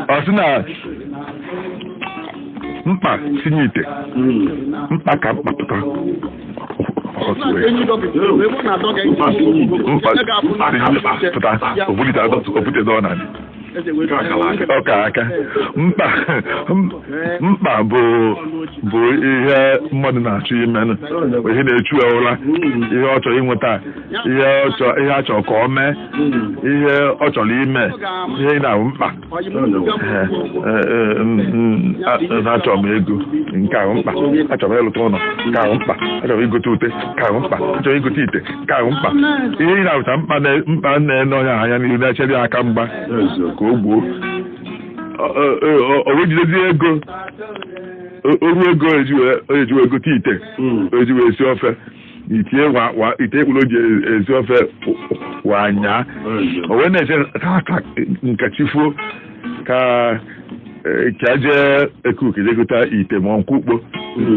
Ọ sị na mkpa sinye ite, mkpa ka mkpa pụta. Mkpa sinye mkpa pụta, obulite obute dọọ na ọka aka. Mkpa mkpa bụ ihe mmadụ na-achọ imenụ, ihe na-echu ya ụra, ihe ọ chọrọ inweta, ihe ọ chọrọ, ihe a chọrọ ka ọ mee, ihe ọ chọrọ ime, ihe na-ahụ mkpa. Achọrọ m ego, nke ahụ mkpa. Achọrọ m ịlụta ụlọ, nke ahụ mkpa. Achọrọ m igote ute, nke ahụ mkpa. Achọrọ m igote ite, nke ahụ mkpa. Ihe ị na-ahụta mkpa mkpa na-ene onye ahụ anya n'ihu, na-echere ya aka mgba ka o gbuo o wee jidezie ego oru ego eji wee gote ite eji wee si ofe, itie wa ite ekpuru o ji esi ofe wa nyaa. O wee na-eche ka nkachi fuo ka jee ekuke je gote ite ma nkwukpo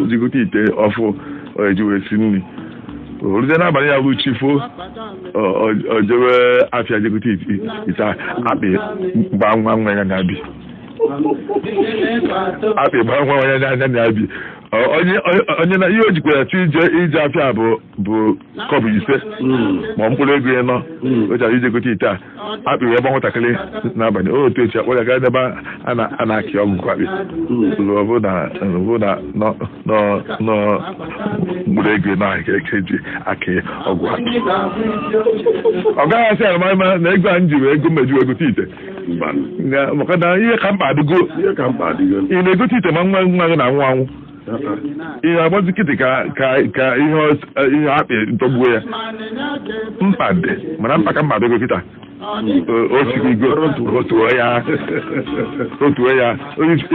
ji gote ite ọfụ o eji wee si nri. O ruzie n'abalị ya bụ chi fuo, o jewe afịa je gote ite. Akpị gbaa nwa nwa ya na-abi, akpị gbaa nwa nwa ya na-abi. Onye na ihe o jikwara achọ ije afịa bụ kọbọ 5 ma mkpụrụ ego ya nọ o chọrọ ije gote ite a. Akpị wee gba nwatakịrị n'abalị. O otu echi akpọ ya gaa n'ebe a na-akị ọgwụ akpị ọ bụ na nọ mkpụrụ ego na ka eji akị ọgwụ akpị. Ọ gaghị asị ya na ego a m ji wee ego mmeji wee gote ite, maka na ihe ka mkpa adịgo. Ị na-egote ite ma nwa nwa gị na-anwụ anwụ, ị na-agbazi nkịtị ka ihe akpị ntọgbuo ya. Mkpa dị, mana mkpa ka mkpa adịgo kịta. O sigo rotuo ya, rotuo ya.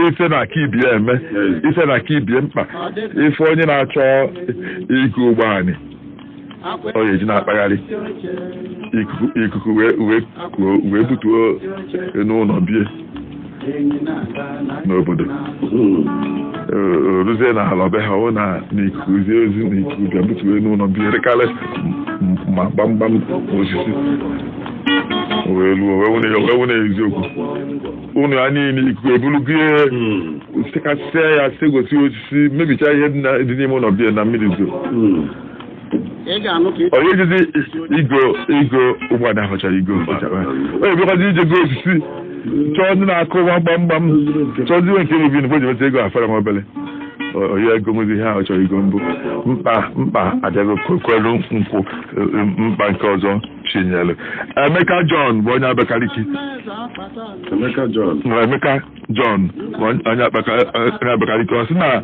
Ife na aka ibie eme, ife na aka ibie mkpa. Ife onye na-achọ iku ụgbọ anyị ọ ga-eji na-akpagharị ikuku wee kuo wee butuo n'ụlọ bie n'obodo, ruzie na ala be ha, ọ na n'ikuku zie ozi na ikuku bịa butuo n'ụlọ bie, rekarị ma gbamgbam osisi wee luo wee wụ na eziokwu ụnụ ya niile ikuku ebulugo, sikasịa ya, segosi osisi, mebichaa ihe dị n'ime ụlọ bie na mmiri zo. Onye jizi igo ụgbọala ahụ chọrọ igo, onye bịakwazi ije go osisi, chọọ ndị na-akụwa gbamgbam, chọọ ndị nke mebi mgbe o ji nweta ego afara nwa obere onye ego nwezi ihe ahụ chọrọ igo mbụ. Mkpa mkpa abịago kwelu nkwụ. Mkpa nke ọzọ chinyere Emeka John bụ onye Abakaliki. Emeka John. Emeka John bụ onye Abakaliki. Ọ sị na